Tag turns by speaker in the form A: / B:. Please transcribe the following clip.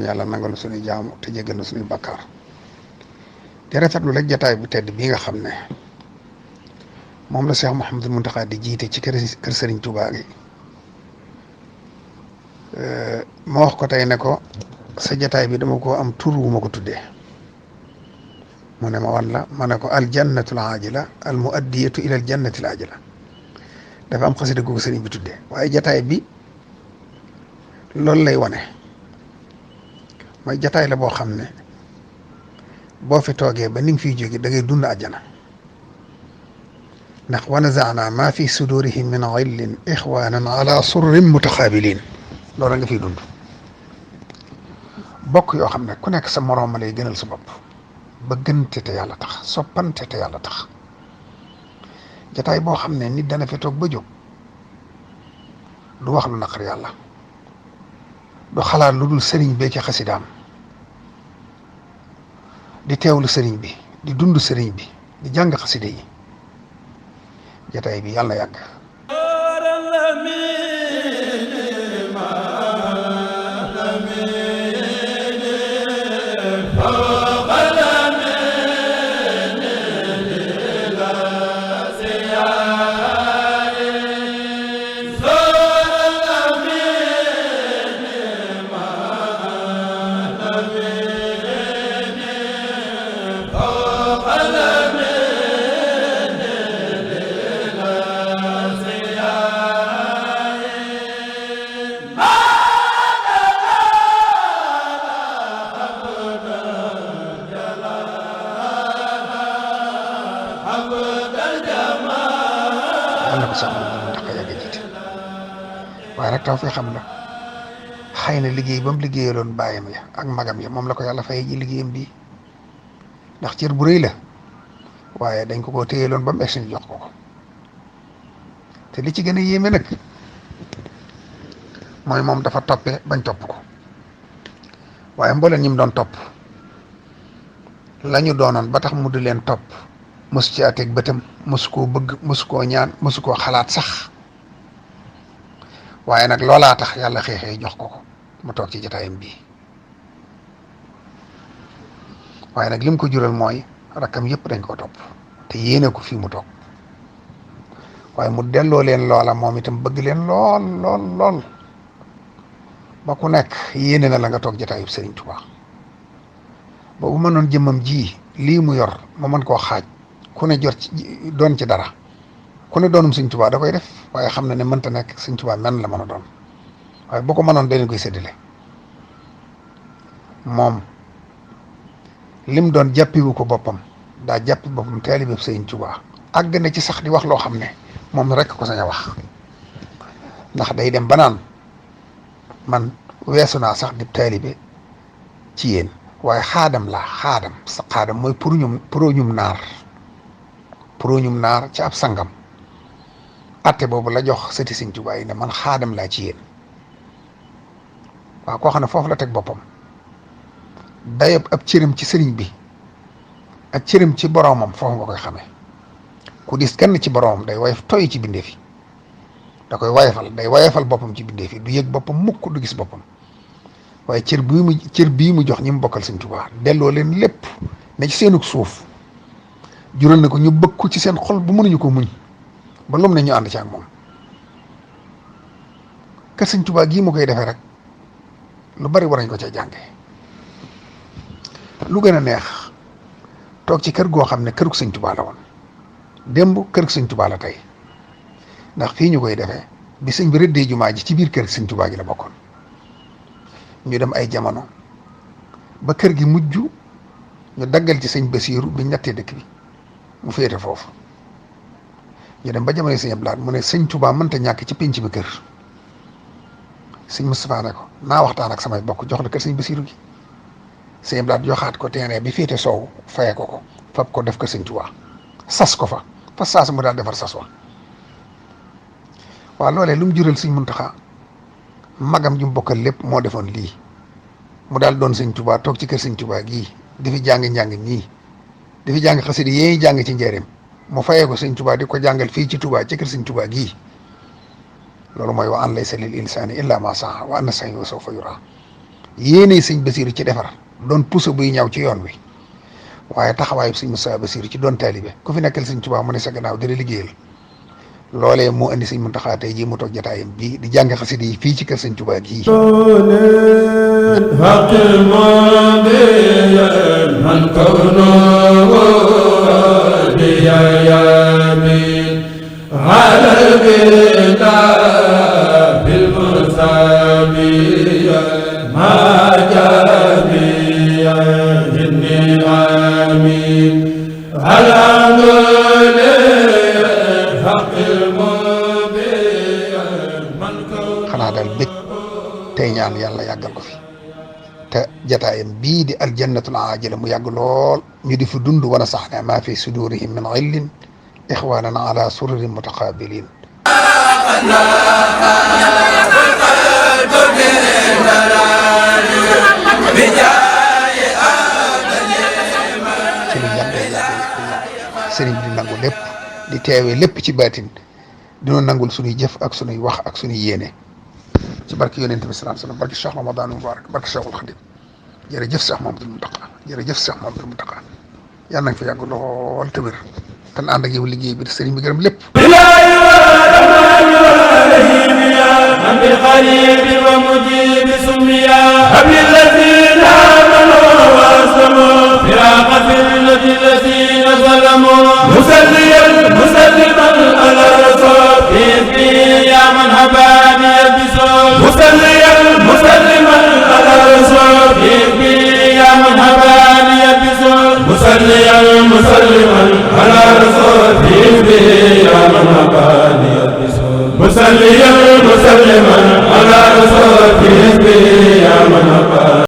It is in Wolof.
A: yàlla nangal na suñuy jaamu te jéggal na suñuy bakkaar di rafetlu rek jataay bu tedd bii nga xam ne moom la Cheikh Mouhamadul Mountakha di jiite ci kër Serigne Touba gi ma wax ko tey ne ko sa jataay bi dama ko am tur wu ma ko tuddee mu ne ma wan la ma ne ko aljannatul ajila al muaddiyatu ila aljannatil ajila dafa am xasida googu sëriñ bi tuddee waaye jataay bi loolu lay wane mooy jataay la boo xam ne boo fi toogee ba ni nga fiy jóge da ngay dund àjjana ndax wa nazaana ma fi sudurihim min ghillin ixwanan ala surrin mutaxaabiliin loolu nga fiy dund bokk yoo xam ne ku nekk sa moroom ma lay gënal sa bopp bëggante te yàlla tax soppante te yàlla tax jataay boo xam ne nit dana fi toog ba jóg du wax lu naqar yàlla du xalaat lu dul sëriñ bee ci xasidaam di teewlu sëriñ bi di dund sëriñ bi di jàng xasida yi jataay bi yàlla na yàgg waaye nag taw fi xam la xëy na liggéey ba mu liggéeyaloon bàyyam ya ak magam ya moom la ko yàlla fay ji liggéeyam bi ndax cër bu rëy la waaye dañ ko téyeloon ba mu egsi ñu jox ko te li ci gën a yéeme nag mooy moom dafa toppee bañ topp ko waaye mbooleen ñi mu doon topp la ñu doonoon ba tax mu di leen topp mosu ci ateeg bëtam mosu koo bëgg mosu koo ñaan mosu koo xalaat sax waaye nag loolaa tax yàlla xeexee jox ko mu toog ci jotaayam bii waaye nag lim ko jural mooy rakkam yëpp dañ koo topp te yéene ko fii mu toog waaye mu delloo leen loola moom itam bëgg leen lool lool lool ba ku nekk yéene na la nga toog jotaayub Sëriñ Tuubaa ba bu mënoon jëmmam ji lii mu yor mu mën koo xaaj ku ne jot ci doon ci dara ku ne doonum Sëriñ Tuubaa da koy def waaye xam na ne mënta nekk Sëriñ Tuubaa men la mën a doon waaye bu ko mënoon da leen koy séddale moom lim doon jàppiwu ko boppam daa jàppi boppam taalibe Sëriñ Tuubaa àgg na ci sax di wax loo xam ne moom rek ko sañ a wax ndax day dem ba naan man weesu naa sax di taalibe ci yéen waaye xaadam laa xaadam sa xaadam mooy pour ñum naar ci ab sangam atte boobu la jox sëti Sëriñ Tuubaa yi ne man xaadam laa ci yéen waaw koo xam ne foofu la teg boppam dayob ab cëram ci sëriñ bi ak cëram ci boroomam foofu nga koy xamee ku dis kenn ci boroomam day woyof toy ci bindeef yi da koy day woyofal boppam ci bindeef yi du yëg boppam mukk du gis boppam waaye cër bii mu jox ñi mu bokkal Sëriñ Tuubaa delloo leen lépp ne ci seenug suuf jural na ko ñu bëgg ko ci seen xol bu mënuñu ko muñ ba lum ne ñu ànd ci ak moom kër Sëriñ Tuubaa gii mu koy defee rek lu bari war nañ ko ca jànge lu gën a neex toog ci kër goo xam ne kërug Sëriñ Tuubaa la woon démb kërug Sëriñ Tuubaa la tey ndax fii ñu koy defee bi sëñ bi rëddee jumaa ji ci biir kër Sëriñ Tuubaa gi la bokkoon ñu dem ay jamono ba kër gi mujj ñu daggal ci sëñ Basiiru bi ñettee dëkk bi mu féete foofu ñu dem ba jamono sëñ Abdu Lahat mu ne Sëriñ Tuubaa mënta ñàkk ci pénc bi kër sëñ Moustapha ne ko naa waxtaan ak samay bokk jox la kër sëñ Basiiru gi sëñ Abdu Lahat joxaat ko terrain bi féete soow faye ko fab ko def kër Sëriñ Tuubaa sas ko fa saas mu daal defar sas wa waaw loolee lu mu jural Sëriñ Muntaxa magam ju mu bokkal lépp moo defoon lii mu daal doon Sëriñ Tuubaa toog ci kër Sëriñ Tuubaa gii di fi jàng ñii di fi jàng xasida yi jàng ci njëriñ mu fayee ko Sëriñ Tuubaa di ko jàngal fii ci Tuubaa ci kër Sëriñ Tuubaa gii loolu mooy wa an laysa lil insaani illa ma saa wa anna sa'yahu sawfa yuraa yéene sëñ Basiiru ci defar doon puso buy ñaw ci yoon wi waaye taxawaayu sëñ Moussa Basiiru ci doon taalibe ku fi nekkal sëñ Tuubaa mu ne sa gannaaw di la liggéeyal loolee moo indi sëñ Muntaxaa tey jii mu toog jataayam bii di jàng xasida yi fii ci kër sëñ Tuubaa gii xanaa daal bég tey ñaan yàlla yàggal ko fi te jataayam bii di aljannatul aajila mu yàgg lool ñu di fi dund wala sax ne maa fi sudurihim min xillin ixwanan ala sururin mutaqabilin ci lu yàgg sëriñ bi di nangu lépp di teewee lépp ci baatin dina nangul suñuy jëf ak suñuy wax ak suñuy yéene ci barke yonent bi salaam salaam barke Cheikh Ramadan Mubarak barke Cheikhul Khadim jërëjëf Cheikh Mamadou Mountakha jërëjëf Cheikh Mamadou Mountakha yàlla nañ fa yàgg lool te wér te ànd ak yow liggéey bi te sëriñ bi gërëm lépp
B: بقريب ومجيب سميا هب للذين آمنوا وأسلموا فراق فتنة الذين ظلموا مسليا مسلما على الرسول في يا من هباني البسول مسليا مسلما على الرسول في يا من هباني البسول مسليا مسلما على الرسول في يا من هباني البسول مسليا مسلما